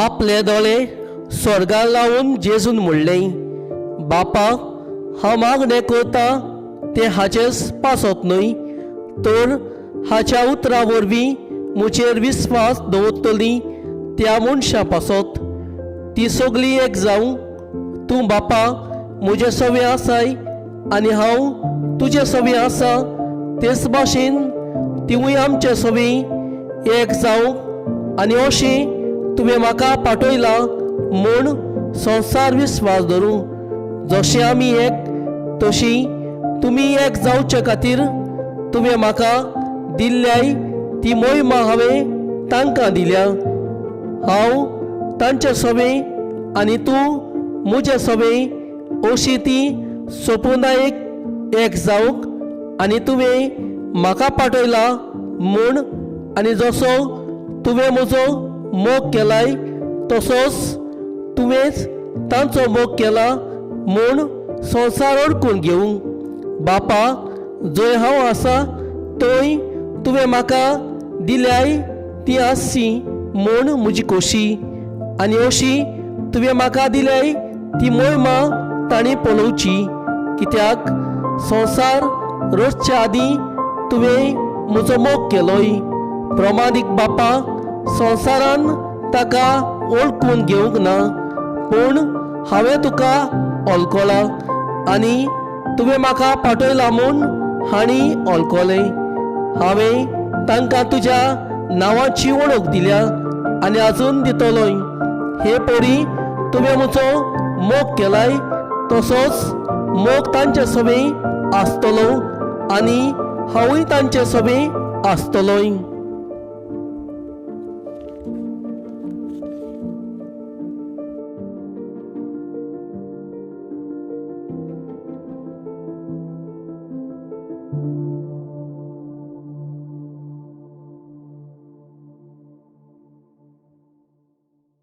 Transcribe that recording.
आपले दोळे स्वर्गार लावन जेजून म्हणलें, बापा, हांव मागणें करता तें हाचेच पासत न्हय, तर हाच्या उतरां वरवीं म्हजेर विस्वास दवरतलीं त्या मनशां पासत. ती सगळीं एक जावं. तूं बापा म्हजे सवें आसाय आनी हांव तुजे सवें आसा, तेच भाशेन तिवूय आमचे सवें एक जावंक आनी अशें तुवें म्हाका पाठयला म्हूण संवसार विस्वास धरूं. जशें आमी एक तशी तुमी एक जावचे खातीर तुवें म्हाका दिल्ल्याय ती मोहिमा हांवें तांकां दिल्या. हांव तांचे सवें आनी तूं म्हजे सवें, अशी ती सोपुनायक एक जावंक आनी तुवें म्हाका पाठयला म्हूण आनी जसो तुवें म्हजो मोग केलाय तसोच तुवेंच तांचो मोग केला म्हूण संवसार अडकून घेवंक. बापा, जंय हांव आसा थंय तुवें म्हाका दिल्याय ती आसची म्हूण म्हजी खोशी, आनी अशी तुवें म्हाका दिल्याय ती मोहिमा तांणी पळोवची, कित्याक संवसार रचच्या आदीं तुवें म्हजो मोग केलोय. प्रमादीक बापा, संवसारान ताका वळखून घेवंक ना, पूण हांवें तुका वळखला आनी तुवें म्हाका पाठयला म्हूण हांणी वळखलें. हांवें तांकां तुज्या नांवाची वळख दिल्या आनी अजून दितलोय. हे परी तुवें म्हजो मोग केलाय तसोच मोग तांचे सवें आसतलो आनी हांवूय तांचे सवें आसतलोय.